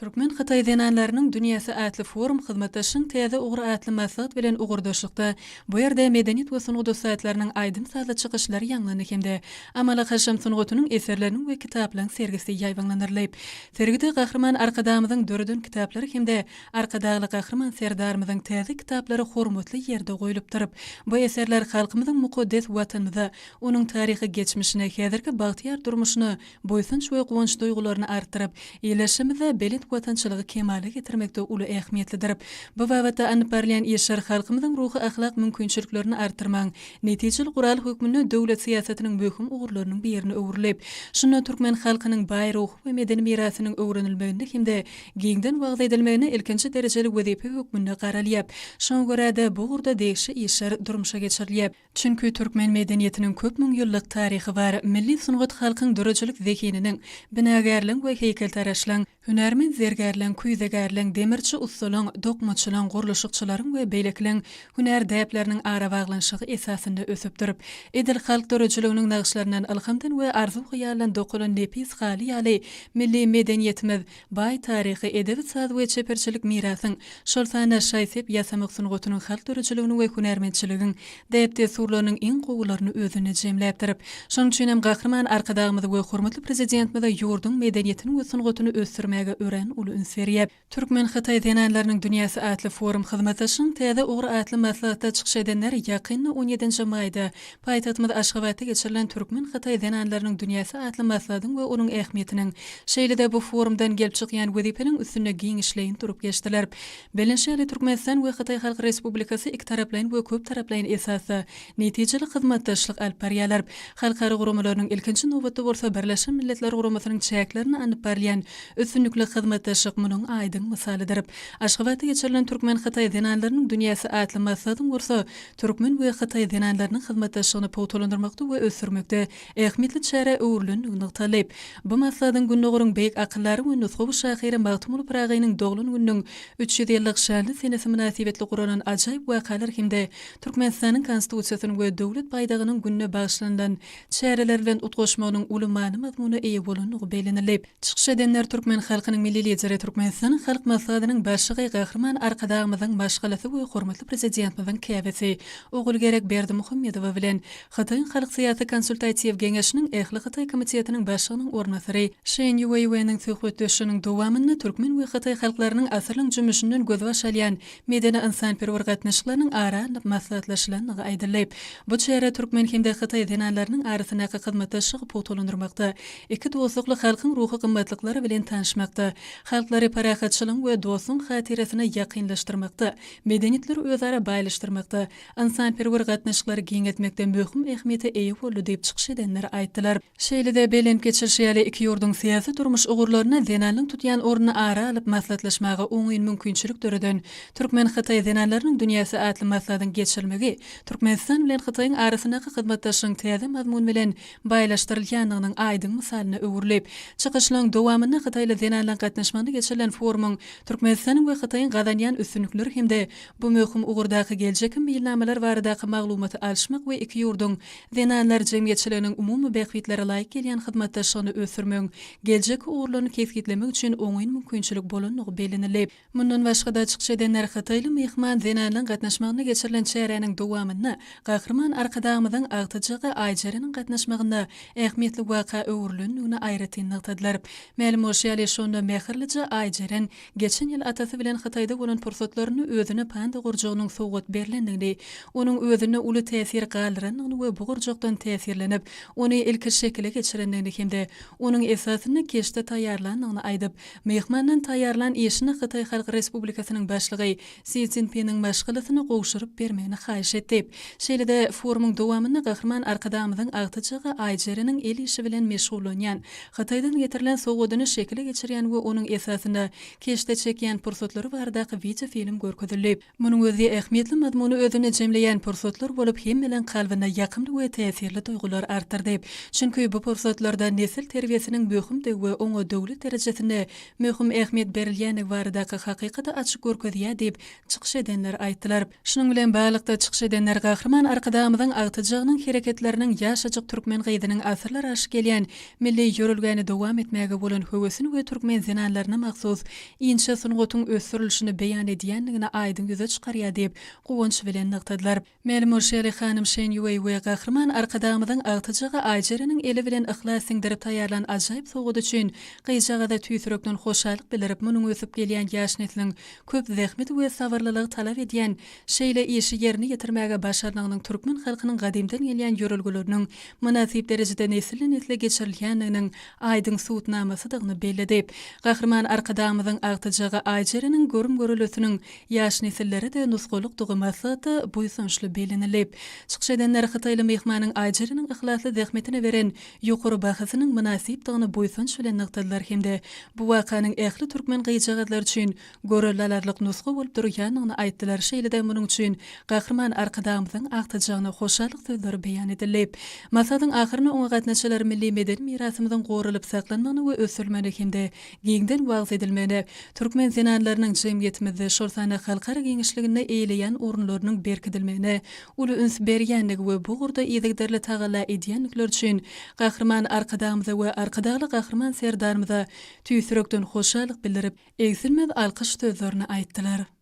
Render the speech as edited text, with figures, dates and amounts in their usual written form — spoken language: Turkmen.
Türkmen-hytaý zenanlarynyň dünýäsi atly forum hyzmatdaşlygyň täze ugry atly maslahat bilen ugurdaşlykda bu ýerde medeniýet we sungat ussatlarynyň aýdym-sazly çykyşlary ýaňlandy hem-de amaly-haşam sungatynyň eserleriniň we kitaplaryň sergisi ýaýbaňlandyryldy. Sergide Gahryman Arkadagymyzyň döreden kitaplary hem-de Arkadagly Gahryman Serdarymyzyň täze kitaplary hormatly ýerde goýlupdyr. Bu eserler halkymyzyň mukaddes Watanymyza, onuň taryhy geçmişine, häzirki bagtyýar durmuşyna buýsanç we guwanç duýgularyny artdyryp, ildeşimizde belent watançylygy kemala getirmekde uly ähmiýetlidir. Bu babatda alnyp barylýan işler halkymyzyň ruhy-ahlak mümkinçiliklerini artdyrmagyň netijeli guraly hökmünde döwlet syýasatynyň möhüm ugurlarynyň birine öwrülip, şunda türkmen halkynyň baý ruhy we medeni mirasynyň öwrenilmeginde hem-de giňden wagyz edilmegine ilkinji derejeli wezipe hökmünde garalýar. Şoňa görä-de, bu ugurda degişli işler durmuşa geçirilýär. Çünki türkmen medeniýetiniň köp müňýyllyk taryhy bar. Milli sungat halkyň döredijilik zehininiň, binagärligiň we heýkeltaraşlygyň, hünärmen zergärligiň, küýzegärligiň, demirçi ussalaryň, dokmaçylaryň, gurluşykçylaryň we beýlekileň hünär däpleriniň arabaglanyşygy esasynda ösüpdir. Edil halk döredijiliginiň nagyşlaryndan ylhamdan we arzuw-hyýaldan dokalan nepis haly ýaly milli medeniýetimiz Baý taryhy, edebi-saz we çeperçilik mirasyň, şol sanda şaý-sep ýasamak sungatynyň halk döredijiliginiň we hünärmentçiligiň däp-dessurlarynyň iň gowularyny özünde jemläpdir. Şonuň üçin hem Gahryman Arkadagymyz we hormatly Prezidentimiz ýurduň medeniýetini we sungatyny ösdürmäge örän uly üns berýär. Türkmen-hytaý zenanlarynyň dünýäsi atly forum hyzmatdaşlygyň täze ugry atly maslahatda çykyş edenler ýakynda on ýedinji maýda Paýtagtymyz Aşgabatda geçirilen Türkmen-hytaý zenanlarynyň dünýäsi atly maslahatyň we onuň ähmiýetiniň, şeýle-de bu forumdan gelip çykýan wezipeleriň üstünde giňişleýin durup geçdiler. Bellenişi ýaly, Türkmenistan we Hytaý Halk Respublikasy ikitaraplaýyn we köptaraplaýyn esasda netijeli hyzmatdaşlyk alyp barýarlar. Halkara guramalarynyň, ilkinji nobatda bolsa, Birleşen Milletler Guramasynyň çäklerinde alnyp barylýan üstünlikli hyzmatdaşlyk munuň aýdyň mysalydyr. Aşgabatda geçirilen Türkmen-hytaý zenanlarynyň dünýäsi atly maslahatyň bolsa türkmen we hytaý zenanlarynyň hyzmatdaşlygyny pugtalandyrmakda we ösdürmekde ähmiýetli çärä öwrülendigi nygtaldy. Bu maslahatyň Gündogaryň beýik akyldary we nusgawy şahyry Magtymguly Pyragynyň doglan gününiň 300 ýyllyk şanly senesi mynasybetli guralan ajaýyp wakalar hem-de Türkmenistanyň Konstitusiýasynyň we Döwlet baýdagynyň gününe bagyşlanylan çäreler bilen utgaşmagynyň uly many-mazmuna eýe bolandygy bellenildi. Çykyş edenler türkmen halkynyň Milli Lideri, Türkmenistanyň Halk Maslahatynyň Başlygy Gahryman Arkadagymyzyň maşgalasy we hormatly Prezidentimiziň käbesi Ogulgerek Berdimuhamedowa bilen Hytaýyň Halk syýasy konsultatiw geňeşiniň Ählihytaý komitetiniň başlygynyň orunbasary Şen Ýueýueniň söhbetdeşliginiň dowamynda türkmen we hytaý halklarynyň asyrlaryň jümmüşinden gözbaş alýan medeni-ynsanperwer gatnaşyklarynyň ara alnyp maslahatlaşylandygy aýdyldy. Bu çäre türkmen hem-de hytaý zenanlarynyň arasyndaky hyzmatdaşlygy pugtalandyrmakda, iki dostlukly halkyň ruhy gymmatlyklary bilen tanyşmakda, halklary parahatçylygyň we dostlugyň hatyrasyna ýakynlaşdyrmakda, medeniýetleri özara baýlaşdyrmakda, ynsanperwer gatnaşyklary giňeltmekde möhüm ähmiýete eýe boldy diýip çykyş edenler aýtdylar. Şeýle-de bellenip geçilişi ýaly, iki ýurduň syýasy-durmuş ugurlarynda zenanlaryň tutýan ornuny ara alyp maslahatlaşmaga oňyn mümkinçilik döreden Türkmen-hytaý zenanlarynyň dünýäsi atly maslahatyň geçirilmegi Türkmenistan bilen Hytaýyň arasyndaky hyzmatdaşlygyň täze mazmun bilen baýlaşdyrylýandygynyň aýdyň mysalyna öwrülip, çykyşlaryň dowamynda hytaýly zenanlaryň gatnaşmagynda geçirilen forumyň Türkmenistanyň we Hytaýyň gazanýan üstünlikleri hem-de bu möhüm ugurdaky geljekki meýilnamalar baradaky maglumaty alyşmak we iki ýurduň zenanlar jemgyýetçiliginiň umumy bähbitlere laýyk gelýän hyzmatdaşlygyny ösdürmegiň geljekki ugurlaryny kesgitlemek üçin oňyn mümkinçilik bolandygy bellenildi. Mundan başga-da, çykyş edenler hytaýly myhman zenanlaryň gatnaşmagynda geçirilen çäräniň dowamynda Gahryman Arkadagymyzyň agtyjagy Aýjereniň gatnaşmagynda ähmiýetli waka öwrülendigini aýratyn nygtadylar. Mälim bolşy ýaly, şonda mähirlije Aýjeren geçen ýyl atasy bilen Hytaýda bolan pursatlarynda özüne panda gurjagynyň sowgat berlendigini, onuň özünde uly täsir galdyrandygyny we bu gurjakdan täsirlenip, ony ilki şekile geçirendigini hem-de onuň esasynda keşde taýýarlandygyny aýdyp, Myhmandan taýýarlan işini Hytaý Halk Respublikasynyň Başlygy Si Szinpiniň maşgalasyna gowşuryp bermegini haýyş etdi. Şeýle-de, forumyň dowamynda Gahryman Arkadagymyzyň agtyjagy Aýjereniň el işi bilen meşgullanýan, Hytaýdan getirilen sowgadyny şekile geçirýän we onuň esasynda keşde çekýän pursatlary baradaky wideofilm görkezildi. Munuň özi ähmiýetli mazmuny özünde jemleýän pursatlar bolup, hemmeleň kalbynda ýakymly we täsirli duýgular artdyrdy. Çünki bu pursatlarda nesil terbiýesiniň möhümdigi we oňa döwlet derejesinde möhüm ähmiýet berilýändigi baradaky hakykaty açyk görkezýär diýip, çykyş edenler aýtdylar. Şunuň bilen baglylykda, çykyş edenler Gahryman Arkadagymyzyň agtyjagynyň hereketleriniň ýaşajyk türkmen gyzynyň asyrlar aşyp gelýän milli ýörelgäni dowam etmäge bolan höwesini we türkmen. türkmen zenanlaryna mahsus inçe sungatyň ösdürilişini beýan edýändigini aýdyň ýüze çykarýar diýip, guwanç bilen nygtadylar. Mälim bolşy ýaly, hanym Şen Ýueý we Gahryman Arkadagymyzyň agtyjagy Aýjereniň eli bilen yhlas siňdirip taýýarlan ajaýyp sowgady üçin gyzjagaza tüýs ýürekden hoşallyk bildirip, munuň ösüp gelýän ýaş nesliň köp zähmeti we sabyrlylygy talap edýän şeýle işi ýerine ýetirmäge başarnygynyň türkmen halkynyň gadymdan gelýän ýörelgeleriniň mynasyp derejede nesilden-nesle geçirilýändiginiň aýdyň subutnamasydygyny belledi. Gahryman Arkadagymyzyň agtyjagy Aýjereniň görüm-görelesiniň ýaş nesillere-de nusgalykdygy maslahatda buýsançly bellenildi. Çykyş edenler hytaýly myhmanyň Aýjereniň yhlasly zähmetine beren ýokary bahasynyň mynasypdygyny buýsanç bilen nygtadylar hem-de bu wakanyň ähli türkmen gyzjagazlary üçin görelde alarlyk nusga bolup durýandygyny aýtdylar, şeýle-de munuň üçin Gahryman Arkadagymyzyň agtajagyna hoşallyk sözleri beýan edildi. Maslahatyň ahyrynda oňa gatnaşyjylar milli medeni mirasymyzyň goralyp saklanmagyna we ösdürilmegine hem-de giňden wagyz edilmegine, türkmen zenanlarynyň jemgyýetimizde, şol sanda halkara giňişliginde eýeleýän orunlarynyň berkidilmegine uly üns berýändigi we bu ugurda yzygiderli tagalla edýändikleri üçin Gahryman Arkadagymyza we Arkadagly Gahryman Serdarymyza tüýs ýürekden hoşallyk bildirip, egsilmez alkyş sözlerini aýtdylar.